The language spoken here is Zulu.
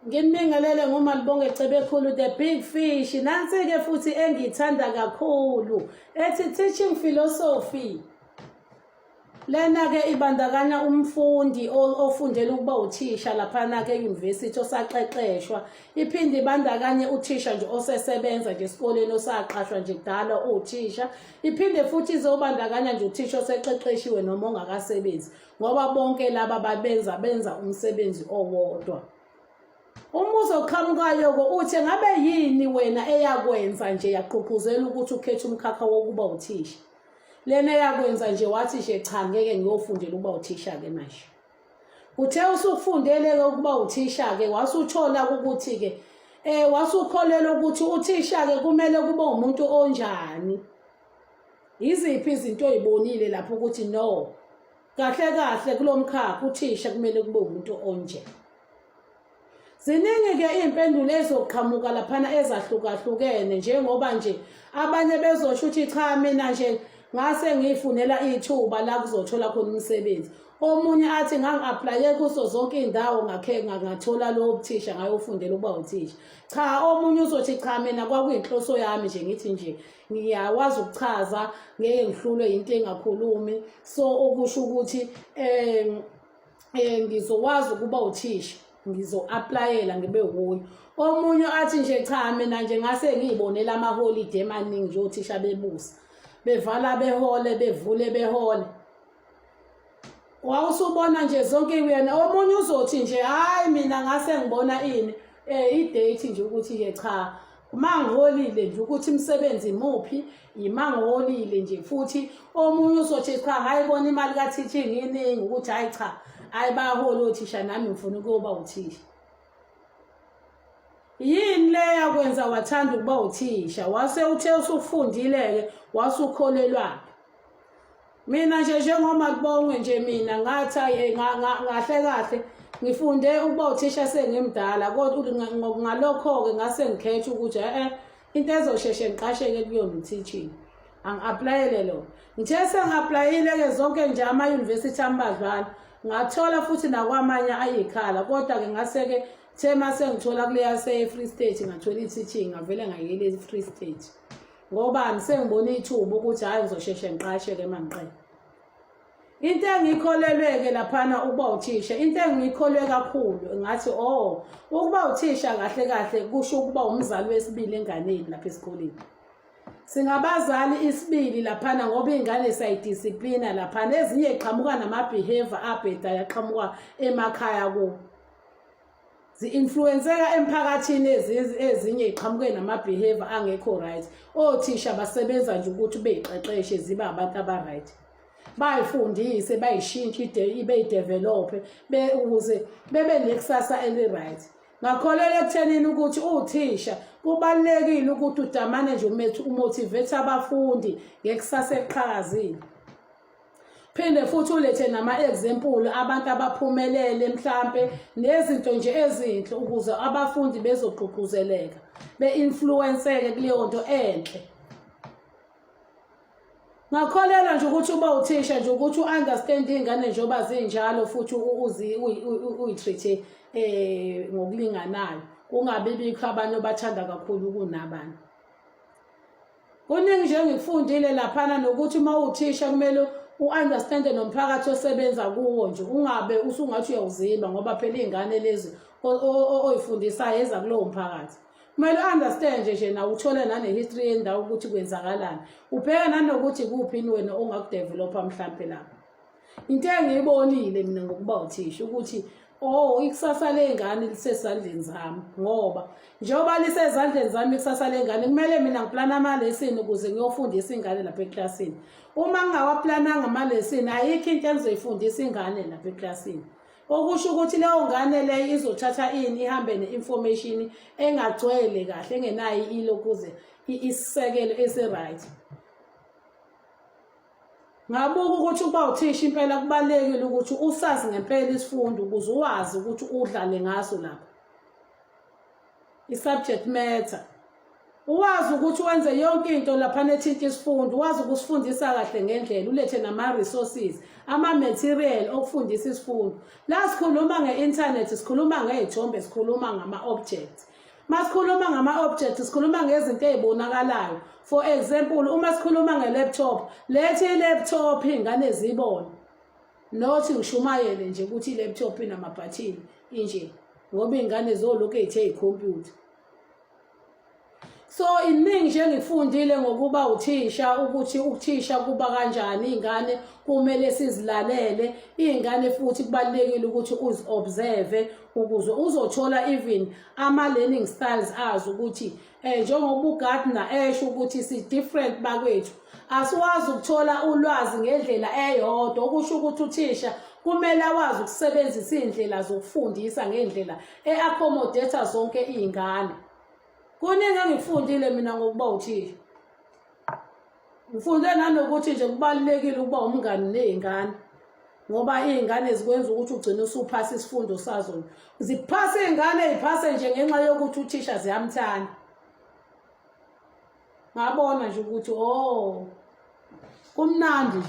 Nginibingelele ngoMalibonge Cebekhulu the big fish. Nansi-ke futhi engiyithanda kakhulu ethi teaching philosophy. Lena-ke ibandakanya umfundi ofundela ukuba uthisha laphana-ke e-university osaqeqeshwa. Iphinde ibandakanye uthisha nje osesebenza nje esikoleni osaqashwa nje kudala uthisha. Iphinde futhi izobandakanya nje uthisha oseqeqeshiwe noma ongakasebenzi ngoba bonke laba babenza benza umsebenzi owodwa. Umbuzo oqhamukayo-ke uthi ngabe yini wena eyakwenza nje yagqugquzela ukuthi ukhethe umkhakha wokuba uthisha? Lena eyakwenza nje wathi nje cha ngeke ngiyofundela ukuba uthisha-ke manje. Uthe usufundele-ke ukuba uthisha-ke wasuthola ukuthi-ke um wasukholelwa ukuthi uthisha-ke kumele kube umuntu onjani. Yiziphi izinto oyibonile lapho ukuthi no kahle kahle kulo mkhakha uthisha kumele kube umuntu onje. Ziningi-ke iy'mpendulo ezizoqhamuka laphana ezahlukahlukene njengoba nje abanye bezosho ukuthi cha mina nje ngase ngiyifunela ithuba la kuzothola khona umsebenzi. Omunye athi ngangi-aplaye kuzo zonke iy'ndawo ngakhe ngathola lowo buthisha ngayofundela ukuba uthisha. Cha omunye uzothi cha mina kwakuyinhloso yami nje ngithi nje ngiyakwazi ukuchaza ngeke ngihlulwe yinto engakhulumi so okusho ukuthi um ngizokwazi ukuba uthisha ngizo-aplayela ngibe wuye omunye athi nje cha mina nje ngase ngiyibonela amaholide emaningi nje othisha bebusa bevala behole bevule behole wawusubona nje zonke kuyena omunye uzothi nje hayi mina ngase ngibona ini i-date nje ukuthi-ke cha uma ngiholile nje ukuthi imisebenzi imuphi yima ngiholile nje futhi omunye uzothi cha ngayibona imali ka-teaching iningi ukuthi hhayi cha hhayi bayahola othisha nami ngifuna ukuyoba uthisha. Yini le yakwenza wathanda ukuba uthisha wase uthe usufundile-ke wasukholelwaphi? Mina nje njengoba kubongwe nje mina ngathi kahle kahle ngifunde ukuba uthisha sengimdala kodwa ngalokho-ke ngase ngikhetha ukuthi e-e into ezosheshe ngiqasheke kuyona u-teaching angi-aplayele lona. Ngithe sengi-aplayile-ke zonke nje ama-university ambadlwana ngathola futhi nakwamanye ayikhala kodwa-ke ngase-ke the uma sengithola kule yase-Free State ngathola i-teaching ngavele ngayela e-Free State. Ngobani sengibona ithuba ukuthi hhayi ngizosheshe ngiqashe-ke uma ngiqeda. Into engiyikholelwe-ke laphana ukuba uthisha, into engiyikholwe kakhulu ngathi oh ukuba uthisha kahle kahle kusho ukuba umzali wesibili enganeni lapha esikoleni. Singabazali isibili laphana ngoba iy'ngane siyayidisiplina laphana, ezinye y'qhamuka nama-behaviour abhedayo aqhamuka emakhaya kubo. Zi-influenseka emphakathini ezinye iqhamuke nama-behavior angekho right. Othisha basebenza nje ukuthi beyiqeqeshe zibe abantu aba-right. Bayifundise, bayishintshe beyidevelophe ukuze bebe nekusasa eli-right. Ngakholelwa ekuthenini ukuthi uthisha kubalulekile ukuthi udamane nje umotivate abafundi ngekusasa eliqhakazile. Phinde futhi ulethe nama-example abantu abaphumelele mhlampe nezinto nje ezinhle ukuze abafundi bezogqugquzeleka be-influenseke kuleyo nto enhle. Ngakholelwa nje ukuthi uba uthisha nje ukuthi u-understand iy'ngane njengoba zinjalo futhi uyi-treat-e um ngokulinganayo kungabi bikho abantu obathanda kakhulu kunabanye. Kuningi nje engikufundile laphana nokuthi uma uwuthisha kumele u-understande nomphakathi osebenza kuwo nje ungabe usungathi uyawuzimba ngoba phela iy'ngane lezi oy'fundisayo eza kulowo mphakathi. Kumele u-understand nje nawe uthole nane-history yendawo ukuthi kwenzakalani. Ubheke nanokuthi kuphi yini wena ongakudevelopha mhlampe lapho. Into engiyibonile mina ngokuba uthisha ukuthi oh ikusasa lengane lisesandleni zami ngoba njengoba lisezandleni zami ikusasa lengane kumele mina ngiplana amalesini ukuze ngiyofundisa ingane lapha eklasini. Uma ngingawaplananga amalesini ayikho into engizoyifundisa ingane lapha eklasini. Okusho ukuthi leyo ngane leyo izothatha ini ihambe ne-information engagcwele kahle engenayo ilokuze isisekelo esi-right. Ngabuka ukuthi ukuba uthisha impela kubalulekile ukuthi usazi ngempela isifundo ukuze uwazi ukuthi udlale ngaso lapha. I-subject matter. Uwazi ukuthi wenze yonke into laphana ethinta isifundo, wazi ukusifundisa kahle ngendlela, ulethe nama-resources, ama-material okufundisa isifundo. La sikhuluma nge-internet, sikhuluma ngey'thombe, sikhuluma ngama-object. Masikhuluma ngama-object, sikhuluma ngezinto ey'bonakalayo. For example, uma sikhuluma nge-laptop, lethi i-laptop iy'ngane ziyibone. Not ngishumayele nje ukuthi i-laptop inamabhathini inje, ngoba iy'ngane zolokhu ey'the ikhompyutha. So iningi nje engifundile ngokuba uthisha, ukuthi ukuthisha kuba kanjani, iy'ngane kumele sizilalele iy'ngane, futhi kubalulekile ukuthi uzi-observe ukuze uzothola even ama-learning styles azo, ukuthi njengoba uGardner esho ukuthi si-different bakwethu, asiwazi ukuthola ulwazi ngendlela eyodwa. Okusho ukuthi uthisha kumele awazi ukusebenzisa iy'ndlela zokufundisa ngendlela e-accommodate zonke iy'ngane. Kuningi engikufundile mina ngokuba uthisha. Ngifunde nanokuthi nje kubalulekile ukuba umngani ney'ngane, ngoba iy'ngane zikwenza ukuthi ugcine usuphasa isifundo sazo. Ziphase iy'ngane, y'phase nje ngenxa yokuthi uthisha ziyamthanda. Ngabona nje ukuthi, oh, kumnandi nje.